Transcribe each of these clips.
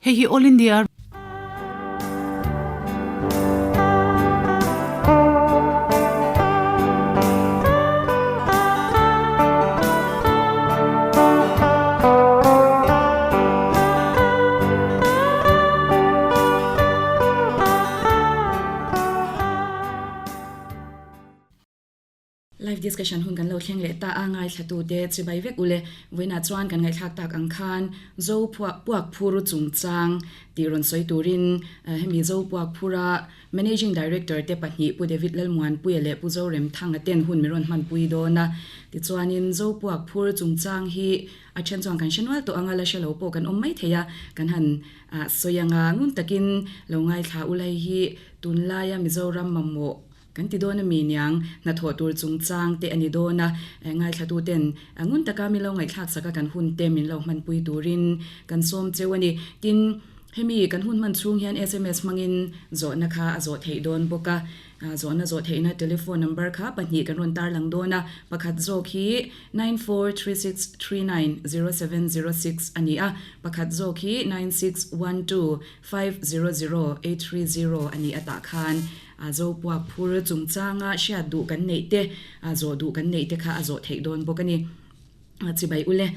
Hei hi All India. Live discussion hun kan lo thleng leh ta a, ngaithlatute chibai vek ule. Vawiinah chuan kan ngaihthlak tak ang khan Zo puak phur chungchang tih rawn sawi turin hemi Zo puak phura Managing Director te pahnih Pu David Lalmuanpuia leh Pu Zoremthanga ten hun min rawn hmanpui dawn a. Tichuanin Zo puak phur chungchang hi a then chuan kan hre nual tawh anga la hre lo pawh kan awm mai thei a, kan han sawi anga ngun takin lo ngaithla ulai hi tunlaia Mizoram mamawh Kan ti dawn a mi niang, hnathawh tur chungchang te a ni dawn a, ngaithlatuten ngun taka min lo ngaihthlak sak a kan hun te min lo hmanpui turin kan sawm cheu a ni. Tin, hemi kan hun hman chhung hian sms hmangin zawhna kha a zawh theih dawn bawk a, zawhna zawh theihna telephone number kha pahnih kan rawn tarlang dawn a, pakhat zawk hi 9436390706 a ni a, pakhat zawk hi 9612500830 a ni a tah khan A zo puak phur chungchanga hriat duh kan neih te, a zawh duh kan neih te kha a zawh theih dawn bawk a ni. Chibai ule.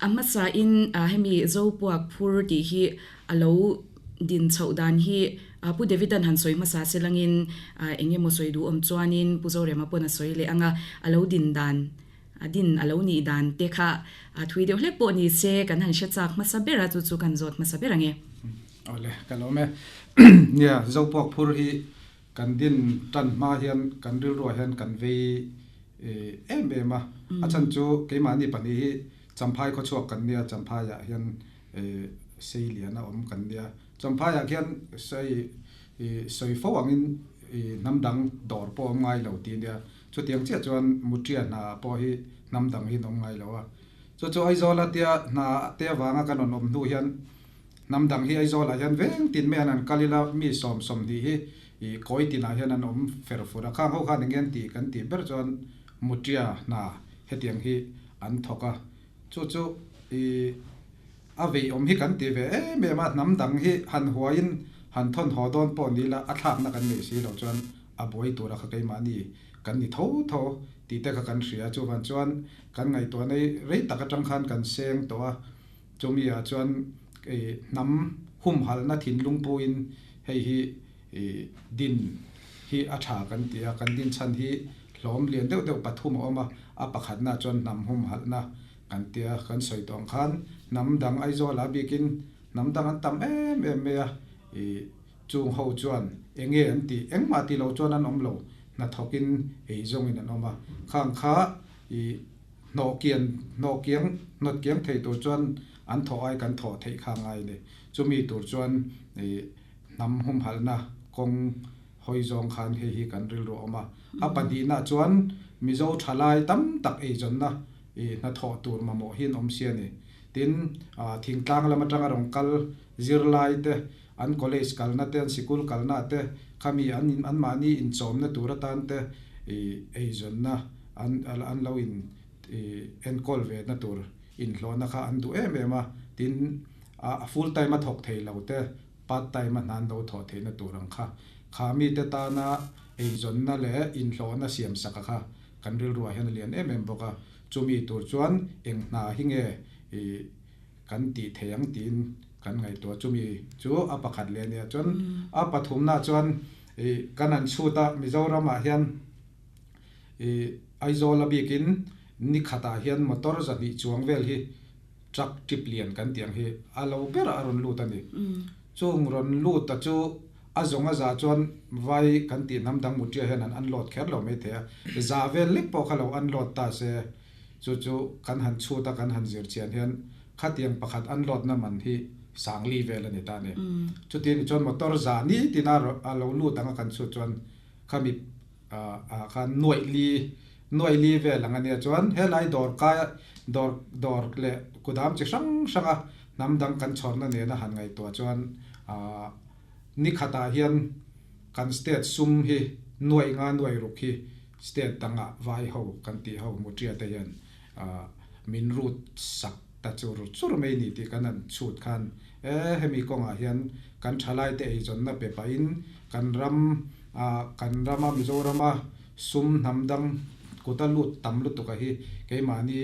A hmasain hemi zo puak phur tih hi a lo din chhoh dan hi Pu Davidan han sawi hmasa se langin eng emaw sawi duh awm chuanin Pu Zorema pawn a sawi leh ang a, a lo din dan a din a lo nih dan te kha thui deuh hlek pawh ni se kan han hre chak hmasa ber a, chu chu kan zawt hmasa ber ang e. Awle, ka lawm e. Nia, Zopuak phur hi kan din tan hma hian kan rilruah hian kan vei em em a. A chhan chu keimahni pahnih hi Champhai khawchhuak kan nia, Champhaiah hian Seiliana awm kan nia. Champhaiah khian sawi sawi fo angin hnam dang dawr pawh awm ngai lo ti nia. Chutiang chiah chuan Mutia hna pawh hi hnam dang hi an awm ngai lo a. Chu chu Aizawla tia hna te avanga kan rawn awm hnu hian Hnam dang hi Aizawlah hian veng tin mai an an kal ila mi sawm sawmhnih hi ih kawi tinah hian an awm fer fur a, khang ho khan eng nge an tih kan tih ber chuan Mutia hna hetiang hi an thawk a, chu chu ih a vei awm hi kan ti ve em em a, hnam dang hi han huaiin han thawn haw dawn pawh ni ila a thlakna kan neih si loh chuan a buai tura kha keimahni kan ni tho tho tih te kha kan hria, chuvan chuan kan ngaihtuahna hi rei tak atang khan kan seng tawh a. Chumi ah chuan hnam humhalhna thinlung puin hei hi din hi a tha kan ti a, kan din chhan hi hlawm lian deuh deuh pathum a awm a, a pakhatna chuan hnam humhalhna kan ti a, kan sawi tawh ang khan hnam dang Aizawl ah bikin hnam dang an tam em em mai a, chung ho chuan eng nge an tih engmah tih loh chuan an awm lo, hnathawkin ei zawngin an awm a, khang kha Hnawh kian, hnawh kiang, hnawt kiang thei tur chuan an thawh ai kan thawh theih kha ngai a ni. Chumi tur chuan ih hnam humhalhna kawng hawi zawng khan hei hi kan rilru a awm a. A pahnihna chuan Mizo thalai tam tak eizawnna ih hnathawh tur mamawh hi an awm si a ni. Tin, thingtlang lam atanga rawn kal zirlai te, an college kalna te, an sikul kalna te, khami an anmahni inchawmna tur atan te ih eizawnna an an lo in enkawl ve na tur inhlawhna kha an duh em em a, tin a full time a thawk thei lo te part time a hna an lo thawh theihna tur ang kha kha mite tana eizawnna leh inhlawhna siam sak a kha kan rilruah hian a lian em em bawk a, chumi tur chuan eng hna hi nge ih kan tih thei ang tiin kan ngaihtuah chumi chu a pakhat leh a nia chuan a pathumna chuan ih kan han chhut a Mizoramah hian I Aizawl a bikin ni khatah hian motor zahnih chuang vel hi truck trip lian kan tih ang hi a lo berah a rawn lut a ni. Chung rawn lut ta chu a zawng a za chuan vai kan tih hnam dang mutia hian an unload kher lo mai thei a, za vel lek pawh kha lo unload ta se chu chu kan han chhut a kan han zir chian hian khatiang pakhat unload na man hi sangli vel a ni ta a ni. Chuti ni chuan motor za nitin a lo lut ang a kan chhut chuan khami ah khan nuaih li nuaih li vel ang a nia chuan helai dawr kai dawr dawr leh kudam chi hrang hrang a hnam dang kan chhawrna nena han ngaihtuah chuan ah ni khatah hian kan state sum hi nuaih nga nuaih ruk hi state dangah vai ho kan tih ho Mutia te hian ah min rut sak. ta chur chur mai ni tih kan han chhut khan e hemi kawngah hian kan thalaite eizawnna pe pahin kan ram kan rama Mizorama sum hnam dang kuta lut tam lutuk a hi keimahni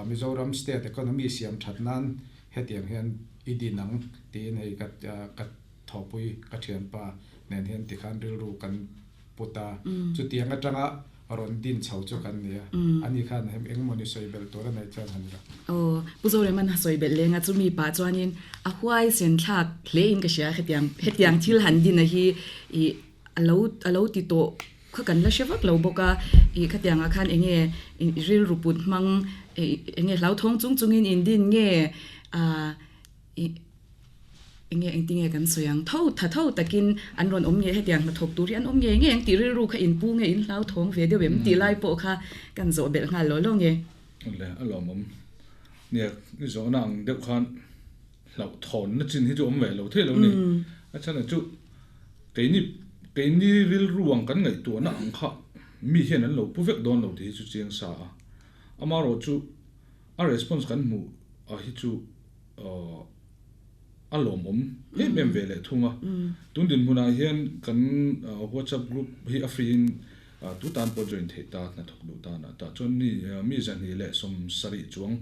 Mizoram state economy siam that nan hetiang hian i din ang tiin hei ka ka thawhpui ka thianpa nen hian tikhan rilru kan put a, chutiang atanga rawn din chho chu kan ni a, ani khan hem engemaw ni sawi belh tur a neih chuan han la. Aw, Pu Zoreman a sawi belh leng a, chumi pah chuanin a huaisen thlak hle in ka hria hetiang hetiang thil han din a hi ih a lo a lo ti tawh kha kan la hre vak lo bawk a, ih khatiangah khan enge rilru put hmang ih enge hlauthawng chung chungin in din nge ah ih Enge engtinge kan sawi ang? Tho tha tho takin an rawn awm nge hetiang hnathawk tur hi an awm ngei ngei ang tih rilru kha inpu nge in hlauthawng ve deuh em tih lai pawh kha kan zawh belh nghal law law nge. Le a lawmawm. Nia i zawhna ang deuh khan hlauhthawnna chin hi chu awm ve lo thei lo ni. A chhan chu keini keini rilru ang kan ngaihtuahna ang kha mi hian an lo pu vek dawn lo tih hi chu chiang sa a. Amaherawhchu a response kan hmuh ah hi chu a lawmawm em em ve leh thung a. Tun dinhmunah hian kan WhatsApp group hi a free in tu tan pawh join theih ta hnathawk duh tan ah tah chuan mi mi 270 chuang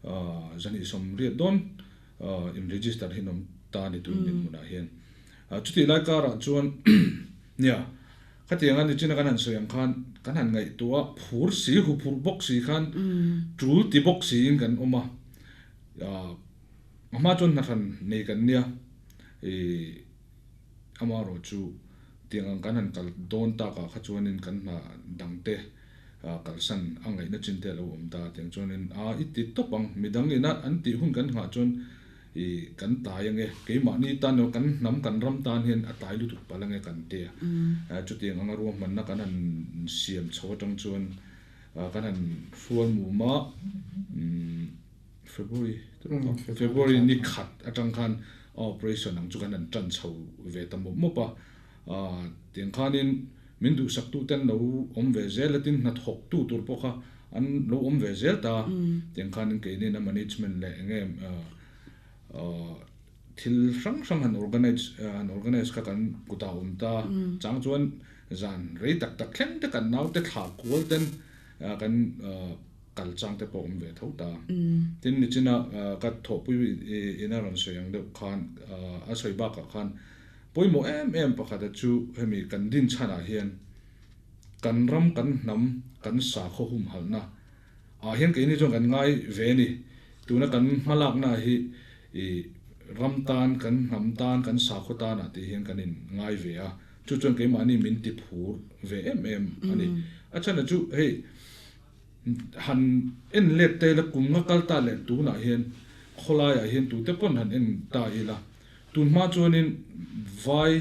280 dawn in register hi an awm ta ni tun dinhmunah hian. Chutih lai karah chuan nia khatiang a nichina kan han sawi ang khan kan han ngaihtuah phur si huphurh bawk si khan tul ti bawk siin kan awm a. A hma chuan hna hran nei kan nia, ih amaherawh chu tiang ang kan han kal dawn takah kha chuanin kan hna dangte kalsan a ngaihna chin te a lo awm ta tiang chuanin a i ti tawp ang, midang ina an tih hun kan nghah chuan ih kan tai ange, keimahni tan emaw kan hnam kan ram tan hian a tai lutuk palh ange kan tia, chutiang anga ruahmanna kan han siam chho atang chuan kan han hrual mum a, February February ni khat atang khan operation ang chu kan han tan chho ve ta mawp mawp a, tiang khanin min duhsak tu ten lo awm ve zel a tin hnathawk tu tur pawh kha an lo awm ve zel ta, tiang khanin keinin a management leh eng nge thil hrang hrang han organize han organize kha kan kutah awm ta, chang chuan zan rei tak tak thleng te kan naute thlah kual ten kan kal chang te pawh awm ve tho ta. Tin nichina ka thawhpui ina rawn sawi ang deuh khan a sawi bakah khan pawimawh em em pakhata chu hemi kan din chhanah hian kan ram kan hnam kan sakhaw humhalhna ah hian keini chuan kan ngai ve a ni. Tuna kan hmalakna hi ram tan kan hnam tan kan sakhaw tanah tih hian kan in ngai ve a. Chu chuan keimahni min ti phur ve em em a ni. A chhan chu hei han en let ta ila kum nga kal ta leh tunah hian khawlaiah hian tute pawn han en ta ila tun hma chuanin vai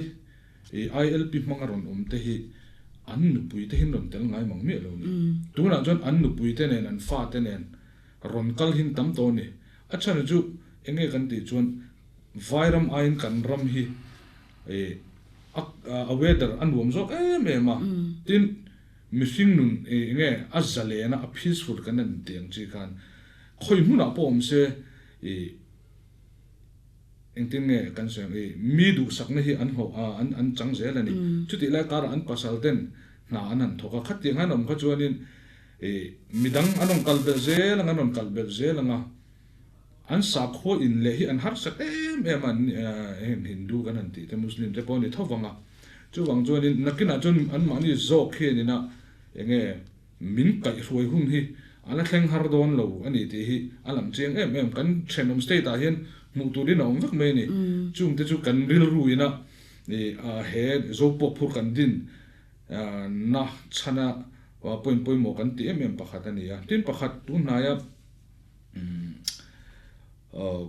ILP hmanga rawn awm te hi an nupui te hian rawn tel ngai mang miah lo ni. Tunah chuan an nupui te nen an fa te nen rawn kal hin tam tawh a ni. A chhan chu enge kan tih chuan Vairam aiin kan ram hi a weather a nuam zawk em em a, tin mihring nun enge a zalen a, a peaceful kan en tih ang chi khan khawi hmunah pawh awm se ih engtin nge kan sawi ang ih mi duhsakna hi an hlawh a an an chang zel a ni. Chutih lai karah an pasal ten hna an han thawk a, khatiang han awm kha chuanin ih midang an rawn kal belh zel ang an rawn kal belh zel ang a. An sakhua in leh hi an harsak em em a, heng Hindu kan han tih te Muslim te pawh a ni tho vang a. Chuvang chuanin nakinah chuan anmahni zawk hian ina enge min kaihhruai hun hi a la thleng har dawn lo a ni tih hi a lang chiang em em. Kan thenawm state ah hian hmuh turin a awm vek mai a ni. Chungte chu kan rilru ina he Zopawk phur kan din na chhana point pawimawh kan tih em em pakhat a ni a. Tin pakhat tunhnaia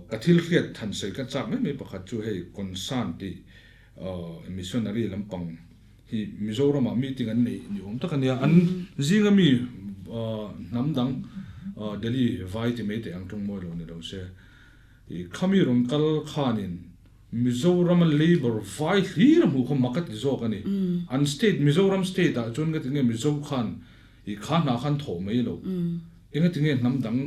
Ka thil hriat than sawi ka chak mai mai pakhat chu hei concern tih missionary lampang hi Mizoramah meeting an neih ni awm tak a nia. An zinga mi hnam dang Delhi vai ti mai teh ang tawng mawi lo ni lo se. Khami rawn kal khanin Mizorama labour vai hlir a hmuh kha mak a ti zawk a ni. An state Mizoram state ah chuan nga tinge Mizo khan kha hna khan thawh mai lo. Enga tinge hnam dang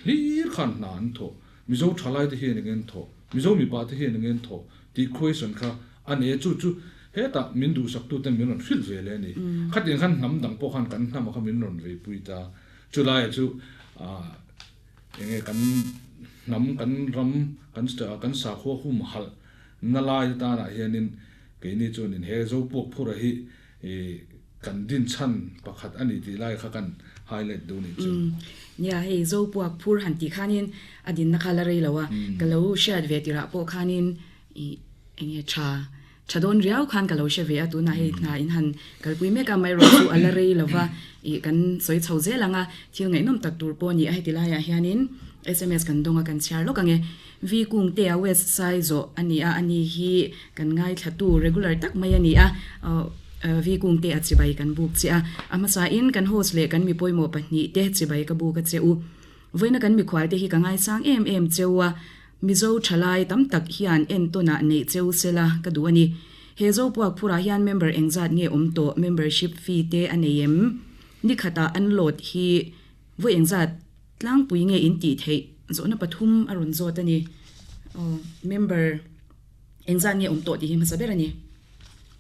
hlir khan hna an thawh? Mizo thalai te hian eng an thawh? Mizo mipa te hian eng an thawh? Tih question kha a nei a, chu chu hetah min duhsak tuten min rawn hrilh ve leh a ni. Khatiang khan hnam dang pawh khan kan hnamah kha min rawn veipui ta. Chulaiah chu eng nge kan hnam, kan ram, kan kan sakhua humhalh na lai atanah hianin keini chuanin he Zopuak phura hi kan din chhan pakhat a ni tih lai kha kan highlight duh nih chu. Nia, hei Zopuak phur han tih khanin a dinna kha la rei lo a, ka lo hriat ve tirah pawh khanin i eng nge tha tha dawn riau khan ka lo hre ve a, tunah hei hna in han kalpui mek a, amaherawh chu a la rei lo va, i kan sawi chho zel ang a, thil ngaihnawm tak tur pawh a ni a, heti laiah hianin sms kan dawng a, kan chhiar lawk ang e. Vi Kungtea West Sai zawh a ni a, ani hi kan ngaithlatu regular tak mai a ni a, Vi Kungtea chibai kan buk che a, a hmasain kan host leh kan mi pawimawh pahnihte chibai ka buk a che u. Vawiina kan mikhual te hi ka ngaisang em em cheu a, Mizo thalai tam tak hian entawnah neih cheu sela ka duh a ni. He Zopuak phurah hian member engzat nge awm tawh, membership fee te a nei em? Nikhatah unload hi vawi engzat Tlangpui nge in tih theih zawhna pathum a rawn zawt a ni. Aw, member engzat nge awm tawh tih hi hmasa ber a ni.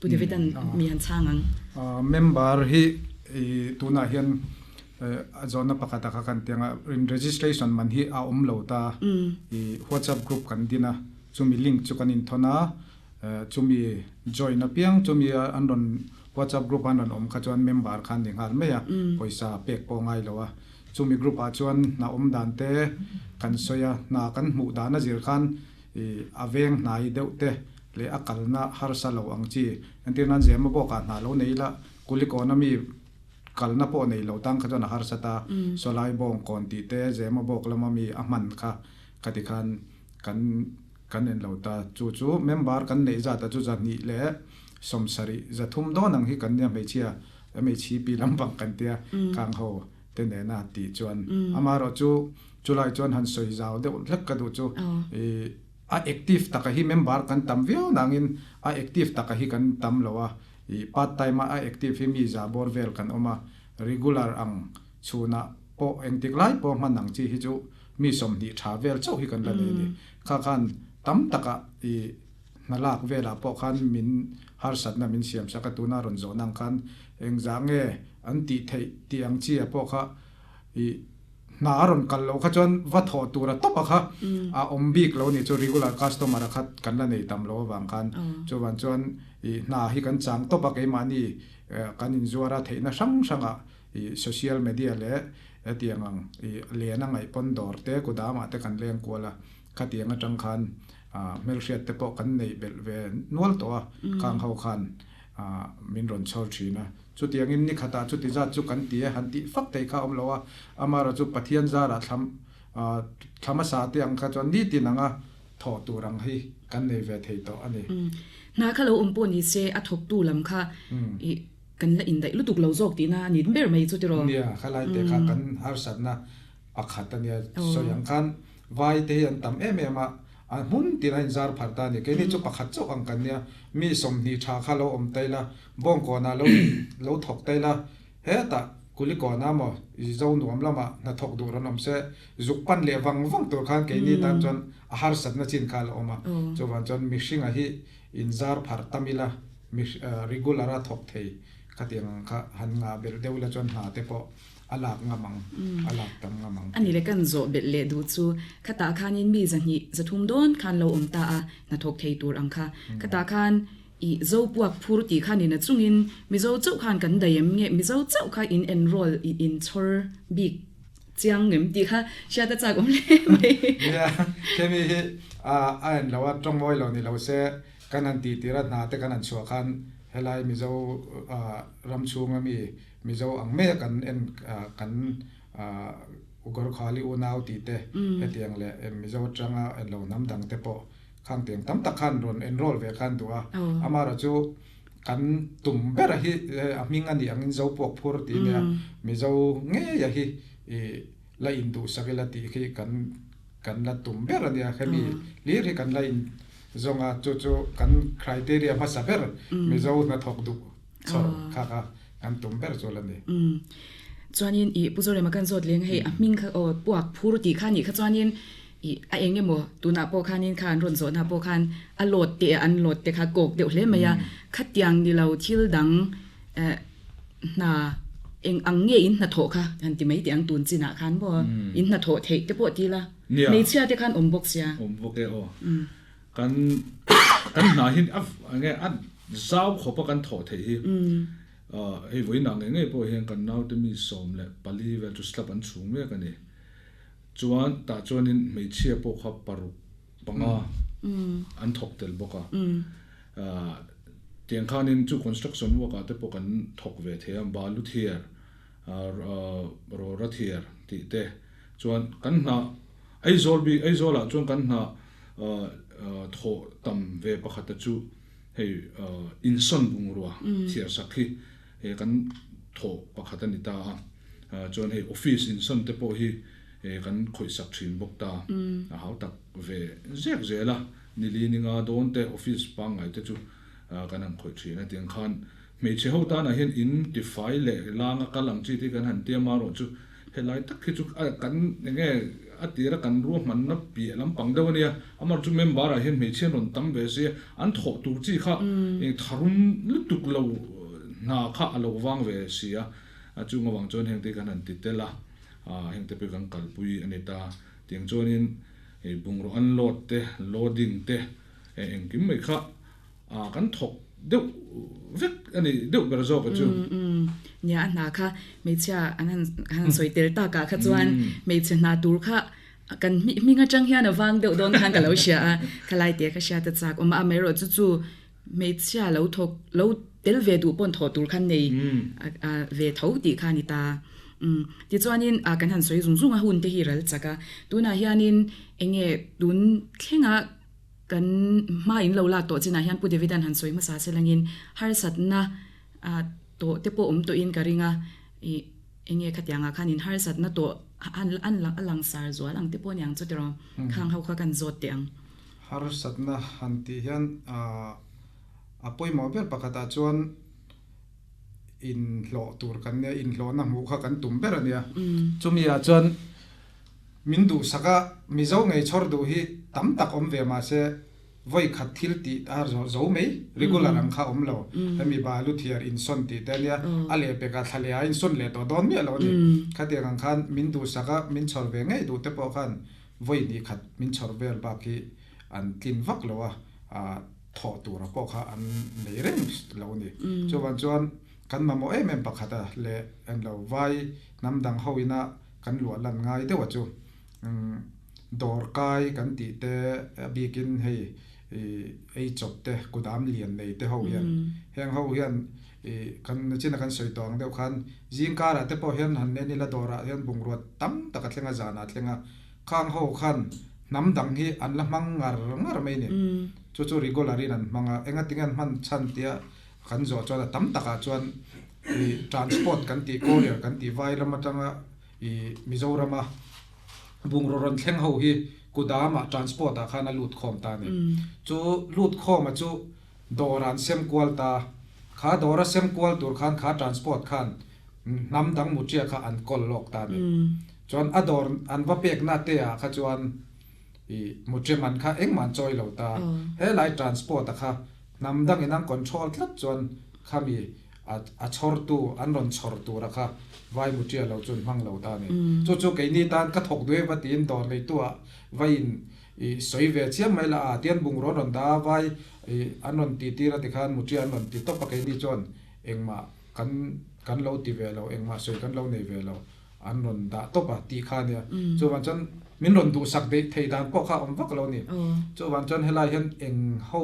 Pu David-a'n mi han chhang ang. Member hi tunah hian a zawhna pakhat a kha kan ti ang a, in registration man hi a awm lo ta. I WhatsApp group kan din a, chumi link chu kan inthawn a, chumi join apiang chumi an rawn WhatsApp group a an rawn awm kha chuan member kha an ni nghal mai a, pawisa pek pawh a ngai lo a. Chumi group ah chuan hna awm dan te kan sawi a, hna kan hmuh dan a zir khan ih a veng hnai deuh te leh a kalna harsa lo ang chi. Entir nan Zema bawkah hna lo nei ila Kulikawna mi kalna pawh nei lo tang kha chuan a harsa ta. Sawlai bawng kawn tih te Zema bawk lama mi a hman kha khati khan kan kan en lo ta. Chu chu member kan neih zat ah chu 200 leh 70 300 dawn ang hi kan nia hmeichhia MHP lampang kan tia khang ho te nena tih chuan amaherawh chu chulai chuan han sawi zau deuh hlek ka duh chu ih a active taka hi member kan tam viau nangin a active taka hi kan tam lo a ih part time a a active hi mi za bawr vel kan awm a regular ang chhunah pawh engtik lai pawh hman ang chi hi chu mi 20 tha vel chauh hi kan la nei a ni kha khan tam taka ih hna lak velah pawh khan min harsatna min siam sak a tuna rawn zawh nang khan engzah nge an tih theih tih ang chi ah pawh kha ih hna a rawn kal loh kha chuan va thawh tur a tawp a kha a awm bik lo nih chu regular customer a kha kan la nei tam lo avang khan chuvan chuan ih hna hi kan chang tawp a keimahni kan inzuar a theihna hrang hrang ah ih social media leh hetiang ang ih len a ngaih pawn dawr te kudamah te kan leng kual a khatiang atang khan hmelhriat te pawh kan neih belh ve nual tawh a, khang ho khan min rawn chhawr thin a. Chutiangin ni khatah chuti zat chu kan ti e, han tih fak theih kha a awm lo a, amaherawhchu Pathian zarah thlam thla hmasa te ang kha chuan nitin anga thawh tur ang hi kan nei ve thei tawh a ni. Hna kha lo awm pawh ni se a thawktu lam kha kan la indaih lutuk lo zawk tihna a ni ber mai chu tiraw? Nia, khalai te kha kan harsatna pakhat a nia. Sawi ang khan Vai te hi an tam em em a, a hmun tin a inzar phar ta a ni. Keini chu pakhat chauh ang kan nia, mi 20 tha kha lo awm ta ila, Bawngkawnah lo lo thawk ta ila, hetah Kulikawnah maw Zo nuam lamah hna thawk duh rawn awm se, zuk pan leh vang vang tur khan keini tan chuan a harsatna chin kha a la awm a. Chuvang chuan mihringa hi inzar phar tam ila, regular a thawk thei khatiang ang kha han ngah belh deuh ila chuan hna te pawh a lak ngam ang, a lak tam ngam ang. A ni le kan zawh belh leh duh chu khatah khanin mi 200 300 dawn khan lo awm ta a, hnathawk thei tur ang kha. Khatah khan i Zo puak phur tih khan in a chungin Mizo chauh khan kan daih em nge Mizo chauh kha in enroll i inchhawr bik chiang ngem tih kha hriat a chak awm hle mai. Nia, khemi hi a en lo a, tawngmawi lo ni lo se kan han tih tir a hna te kan han chhuah khan helai Mizo ram chhunga mi Mizo ang mai a kan en kan Gorkhali unau tih te hetiang leh Mizo atanga en lo hnam dang te pawh khang tiang tam tak khan rawn enroll ve khan duh a. Amaherawh chu kan tum ber a hi a hming a nih angin Zo puak phur tih nia Mizo ngei a hi la induhsak ila tih khi kan kan la tum ber a nia. Hemi hlir hi kan la in zawng a chu chu kan criteria hmasa ber Mizo hnathawk duh chhawr kha kha kan tum ber chu la ni. Chuanin i Pu Zorema kan zawt leng hei a hming kha aw puak phur tih kha nih kha chuanin i a eng emaw tunah pawh khanin kha an rawn zawhna pawh khan a load te an load te kha kawk deuh hle mai a, khatiang ni lo thil dang eh hna eng ang nge in hnathawh kha han ti mai teh ang tun chinah khan maw in hnathawh theih te pawh ti la hmeichhia te khan awm bawk sia. Awm bawk e aw. Kan kan hna hi a enge a zau khawpa kan thawh theih hi hei vawiinah ngei ngei pawh hian kan naute mi 14 vel chu slab an chhung mek a ni. Chuan tah chuanin hmeichhia pawh kha paruk panga an thawk tel bawk a. Tiang khanin chu construction work ah te pawh kan thawk ve thei a, balu thiar, rawra thiar tih te chuan kan hna Aizawl bik Aizawl ah chuan kan hna thawh tam ve pakhata chu hei insawn bungrua thiar sak hi kan thawh pakhat a ni ta a, chuan hei office insawn te pawh hi kan khawih sak thin bawk ta, a hau tak ve zek zel a, nili ninga dawn te office pangngai te chu kan han khawih thin a, tiang khan hmeichhe ho tanah hian in tifai leh langa kal ang chi te kan han tia marawh chu helai tak hi chu kan enge a tira kan ruahmanna piah lampang deuh a nia, amah chu member ah hian hmeichhia an rawn tam ve sia, an thawh tur chi kha tharum lutuk lo hna kha a lo vang ve si a, chung avang chuan hengte kan han ti tel a, hengte pawh hi kan kalpui a ni ta, tiang chuanin bungraw unload te, loading te engkim mai kha kan thawk deuh vek a ni deuh ber zawk a chu. Nia a hna kha hmeichhia an han han sawi tel tak ah kha chuan hmeichhe hna tur kha kan hming atang hian a vang deuh dawn khan ka lo hria a, khalai te ka hriat a chak awm a, amaherawh chu chu hmeichhia lo thawk lo tel ve duh pawn thawh tur khan nei ve tho tih kha a ni ta. Tichuanin kan han sawi zung zung a hun te hi ral chak a, tunah hianin enge tun thlenga Kan hma in lo lak tawh chinah hian Pu Davidan han sawi hmasa se langin harsatna tawh te pawh awm tawhin ka ring a, ih eng nge khatiangah khan in harsatna tawh an a langsar zual ang te pawh a ni ang chu tiraw khang ho kha kan zawt teh ang. Harsatna han tih hian a pawimawh ber pakhatah chuan inhlawh tur kan nia, inhlawhna hmuh kha kan tum ber a nia. Chumi ah chuan Min duhsak a, Mizo ngei chhawr duh hi tam tak awm ve mahse vawi khat thil tih a zo mai, regular ang kha awm lo. Hemi balu thiar insawn tih te ania, a lehpek ah thla leh ah insawn leh tawh dawn miah lo a ni. Khatiang ang khan min duhsak a, min chhawr ve ngei duh te pawh khan vawi hnih khat min chhawr vel bak hi an tlin vak lo a, thawh tura pawh kha an nei reng lo a ni. Chuvang chuan kan mamawh em em pakhat a leh englo vai hnam dang ho ina kan luah lan ngai deuh a chu dawr kai kan tih te a bikin hei ei chawp te kudam lian nei te ho hian heng ho hian kan nachina kan sawi tawh ang deuh khan zing karah te pawh hian han nen ila dawrah hian bungrua tam tak a thleng a zanah a thleng a khang ho khan hnam dang hi an la hmang ngar ngar mai ni chu chu regular in an hmang a engatinge an hman chhan tia Kan zawh chuan a tam takah chuan i transport kan tih courier kan tih vai ram atanga i Mizorama bungraw rawn thleng ho hi Kudamah transport ah khan a lut khawm ta a ni. Chu lut khawma chu dawrah an sem kual ta. Kha dawra sem kual tur khan kha transport khan hnam dang mutia kha an kawl lawk ta a ni. Chuan a dawr an va pekna te ah kha chuan i mutia man kha engmah an chawi lo ta. Helai transport a kha Hnam dangin an control tlat chuan khami a chhawrtu an rawn chhawr tura kha vai mutia lo chu an hmang lo ta a ni. Chu chu keini tan ka thawk duh em va tiin dawr neituah vai in i sawi ve chiam mai la a tian bungraw an rawn dah a vai i an rawn ti tir a tikhan mutia an rawn ti tawp a keini chuan engmah kan kan lo ti ve lo engmah sawi kan lo nei ve lo an rawn dah tawp a tih kha a nia. Chuvang chuan min rawn duhsak deih thei dan pawh kha a awm vak lo a ni. Chuvang chuan helai hian eng ho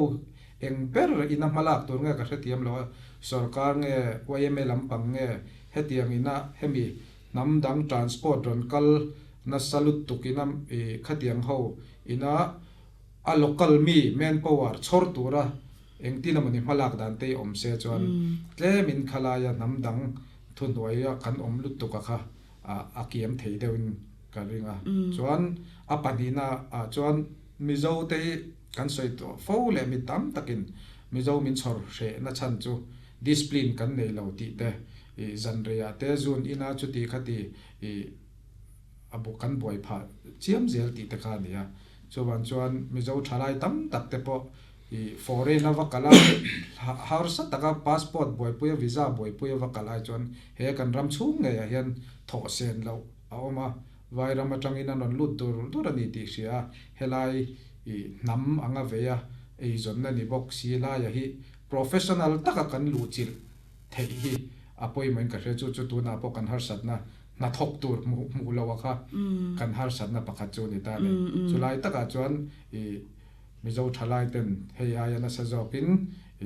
eng ber ina hma lak tur nge ka hrethiam lo a, sorkar nge yma lampang nge hetiang ina hemi hnam dang transport rawn kal nasa lutuk ina ih khatiang ho ina a local mi manpower chhawr tura engtin emawni hma lak dan te hi awm se chuan tlemin khalaia hnam dang Thuhnuaia kan awm lutuk a kha a kiam thei deuhin ka ring a. Chuan a pahnihna ah chuan Mizo te hi kan sawi tawh fo leh mi tam takin Mizo min chhawr hrehna chhan chu discipline kan nei lo tih te, I zan reiah te zun ina chuti khati i a bu kan buai phah chiam zel tih te kha a ni a. Chuvang chuan Mizo thalai tam tak te pawh i foreign a va kal a, harsa taka passport buaipui a, visa buaipui a va kal ai chuan he kan ram chhung ngeiah hian thawh sen loh a awm a, Vairam atangin an rawn lut dur dur a ni tih hria a, helai i hnam anga vei a, eizawnna ni bawk si laia hi professional taka kan luhchilh theih hi a pawimawhin ka hria. Chu chu tunah pawh kan harsatna hnathawk tur hmuh loh a kha kan harsatna pakhat chu a ni ta a ni. Chulai takah chuan i Mizo thalai ten hei aia nasa zawkin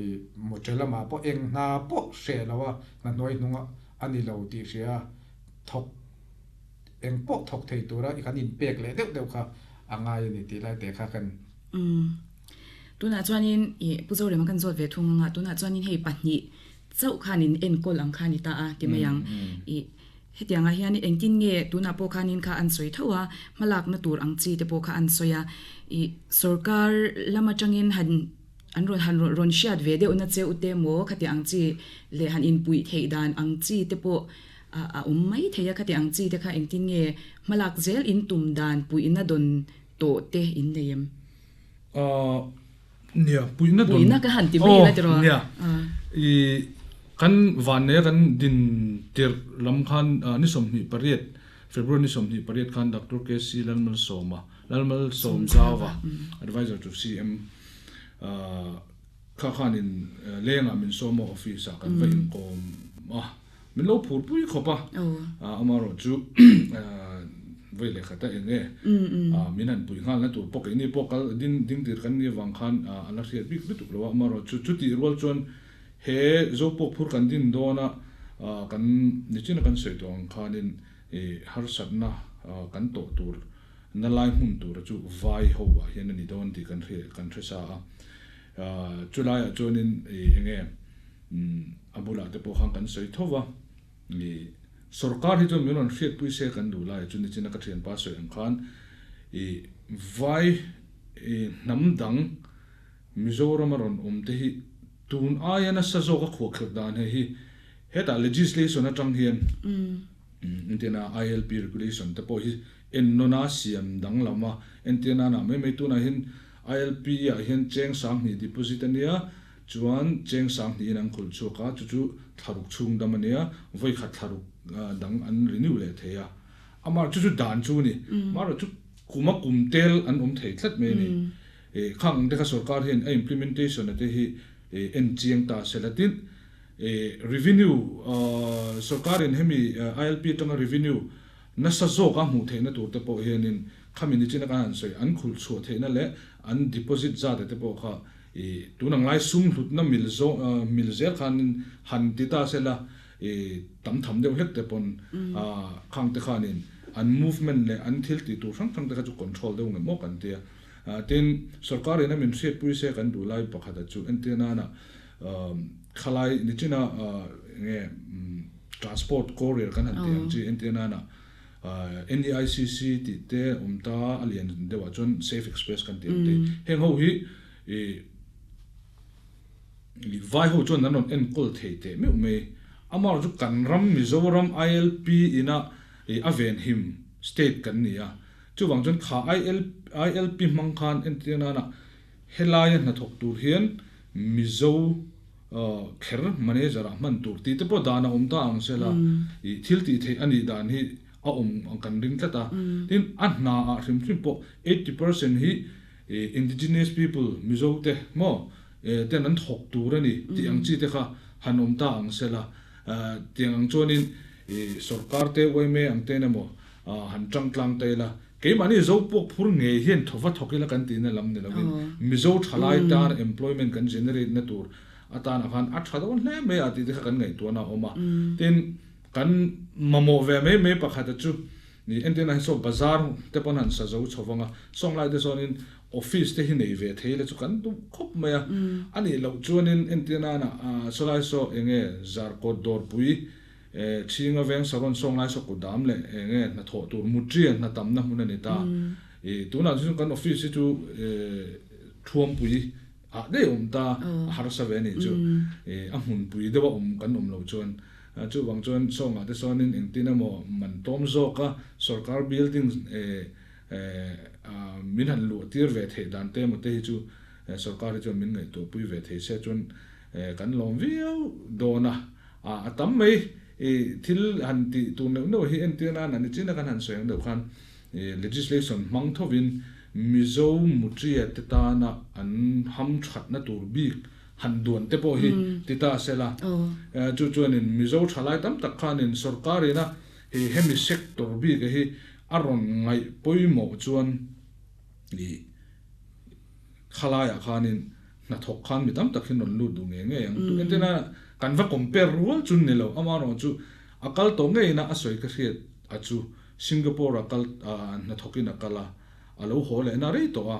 i mawṭe lamah pawh eng hna pawh hreh lo a, hna hnuai hnung a ni lo tih hria a, thawk eng pawh thawk thei tura i kan inpek leh deuh deuh kha a ngai a ni tih lai te kha kan. Umm. Tunah chuanin i Pu Zorema kan zawt ve thung anga tunah chuanin hei pahnih chauh khan in enkawl ang kha a ni ta a ti mai ang. I hetiangah hian engtin nge tunah pawh khanin kha an sawi tho a, hmalakna tur ang chi te pawh kha an sawi a. I sorkar lam atangin han an rawn han rawn hriat ve deuhna cheu te maw khati ang chi leh han inpuih theih dan ang chi te pawh a awm mai thei a, khati ang chi te kha engtin nge hmalak zel in tum dan puihna dawn tawh te in nei em? Ahh nia puihna dawn Puihna ka han ti mai ila tiraw? Aw nia i kan vanneia kan din tirh lam khan ni 28 February ni 28 khan Doctor KC Lalmalsawma Lalmalsawmzauva Adviser to CM ahh kha khanin lengah min sawm a office ah kan va inkawm a. Min lo phur pui khawp a, amaherawh chu vei leh khat a eng e, min han puih nghal na tur pawh keini pawh kal ding ding tir kan nih avang khan a la hriat bik lutuk lo a, amaherawh chu chutih rual chuan he Zopawk phur kan din dawn a, kan nichina kan sawi tawh ang khanin harsatna kan tawh tur na lai hmun tura chu vai ho ah hian a ni dawn tih kan hre kan hre sa a, chulaiah chuanin eng e. A bulah te pawh khan kan sawi tho va, i sorkar hi chuan min rawn hriatpui se kan duh lai chu nichina ka thianpa sawi ang khan i vai i hnam dang Mizoram a rawn awm te hi tun aia nasa zawk a khuahkhirh dan hei hi hetah legislation atang hian entirna ILP regulation te pawh hi ennawn a siam danglam a, entirna nah mai mai tunah hian ILP ah hian cheng 2000 deposit a nia. Chuan cheng 2000 in an khulh chhuak a, chu chu thlaruk chhung dam a nia, vawi khat thlaruk dang an renew leh thei a. Amah chu chu dan chu a ni. Amaherawh chu kum a kum tel an awm thei tlat mai a ni. Khang te kha sorkar hian a implementation a te hi en chiang ta se la tin revenue sorkar in hemi ILP atanga revenue nasa zawk a hmuh theihna tur te pawh hianin khami nichina kan han sawi an khulh chhuah theihna leh an deposit zat a te pawh kha I tun ang lai sum hlutna mil zawng mil zel khanin han ti ta se la i tam tham deuh hlek te pawn khang te khanin an movement leh an thil tih tur hrang hrang te kha chu control deuh nge maw kan tia. Tin, sorkar in a min hriatpui se kan duh lai pakhat a chu entir nana khalai nichina enge transport courier kan han tih ang chi entir nana NEICC tih te awm ta a lian deuhah chuan Safe Express kan tih ang te. Heng ho hi i vai ho chuan an rawn enkawl thei teh meuh mai. Amaherawh chu kan ram Mizoram ILP ina a venhim state kan ni a. Chuvang chuan kha ILP hmang khan entir nana helaia hnathawk tur hian Mizo kher manager ah hman tur tih te pawh dan a awm ta ang se la, i thil tih theih a nih dan hi a awm ang kan ring tlat a. Tin, a hna ah hrim hrim pawh 80% hi indigenous people, Mizo te maw, ten an thawk tur a ni tih ang chi te kha han awm ta ang se la. Tiang ang chuanin i sorkar te yma ang ten emaw han tang tlang ta ila, Keimahni Zo puak phur ngei hian thaw va thawk ila kan tihna lam ni lovin Mizo thalai tan employment kan generate na tur atana khan a tha dawn hle mai a tih te kha kan ngaihtuahna a awm a. Tin, kan mamawh ve mai mai pakhata chu ni entirna hi saw bazar te pawn han sa zo chho vang a, sawnglai te sawnin office te hi nei ve thei ila chu kan duh khawp mai a. A nih loh chuanin entirna sawlai saw enge Zarkawt dawrpui Chhinga veng Saron sawng lai saw kut dam leh eng nge hnathawh tur Mutria hna tamna hmun a ni ta. I tunah chuan kan office hi chu Thuampui ah daih a awm ta, a harsa ve a nih chu. I a hmunpui deuh a awm kan awm loh chuan. Chuvang chuan sawngah te sawnin engtin emaw man tlawm zawk a, sorkar building min han luah tir ve theih dan te emaw te hi chu sorkar hi chuan min ngaihtuahpui ve thei se chuan kan lawm viau dawn a. A tam mai thil han tih tur neuh neuh hi entir nan a ni chin a kan han sawi ang deuh khan legislation hmang thovin Mizo mutria te tana an hamthatna tur bik han duan te pawh hi ti ta se la. Chu chuanin Mizo thalai tam tak khanin sorkarina hemi sector bik hi a rawn ngaih pawimawh chuan ih khalaiah khanin hnathawk khan mi tam tak hi rawn lut duh ngei ngei ang. Entirna kan va compare rual chu ni lo, amaherawh chu a kal tawh ngeina a sawi ka hriat a chu Singapore a kal hnathawkin a kal a, a lo haw lehna rei tawh a.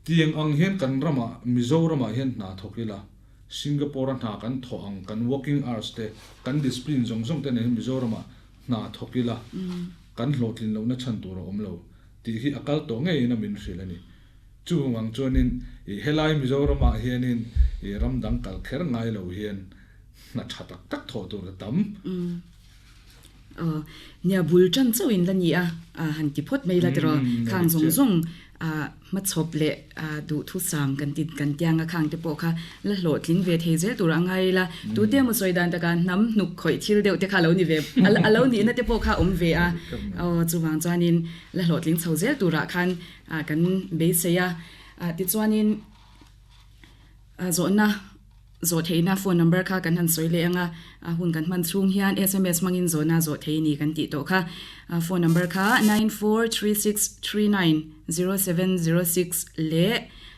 Tiang ang hian kan ramah Mizoramah hian hna thawk ila, Singapore a hna kan thawh ang kan working hours te, kan discipline zawng zawng te nen hian Mizoramah hna thawk ila kan hlawhtlin lohna chhan tur a awm lo tih hi a kal tawh ngeiin a min hrilh a ni. Chung ang chuanin i helai Mizoramah hianin i ram dang kal kher ngai lo hian hna tha tak tak thawh tur a tam. Aw, nia bul tan chauh in la ni a, han ti phawt mai la tiraw, khang zawng zawng hmachhawp leh duhthusam kan ti kan tiang a khang te pawh kha la hlawhtling ve thei zel tur a ngai ila, tute emaw sawi dan takah hnam hnuk khawih thil deuh te kha a lo ni ve, a lo nihna te pawh kha a awm ve a, aw chuvang chuanin la hlawhtling chho zel turah khan kan beisei a, tichuanin zawhna Zawh theihna phone number kha kan han sawi leh ang a, a hun kan hman chhung hian sms hmangin zawhna zawh thei ni kan tih tawh kha. Phone number kha 9436390706 leh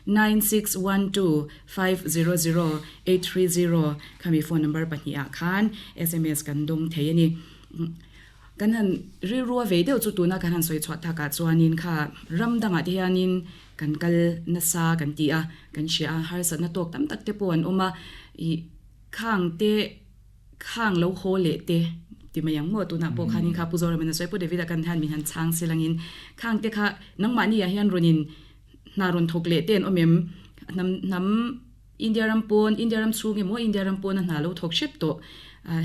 9612500830 khami phone number pahnihah khan sms kan dawng thei a ni. Kan han rilru a vei deuh chu tuna kan han sawi chhuah takah chuanin kha ram dangah te hianin kan kal nasa kan ti a, kan hria a, harsatna tawk tam tak te pawh an awm a, ih khang te khang lo haw leh te ti mai ang maw tunah pawh khanin kha Pu Zoramin a sawi Pu David-a kan hian min han chhang se langin khang te kha nangmahni ah hian rawn in hna rawn thawk leh te an awm em hnam hnam India ram pawn India ram chhung emaw India ram pawna hna lo thawk hrep tawh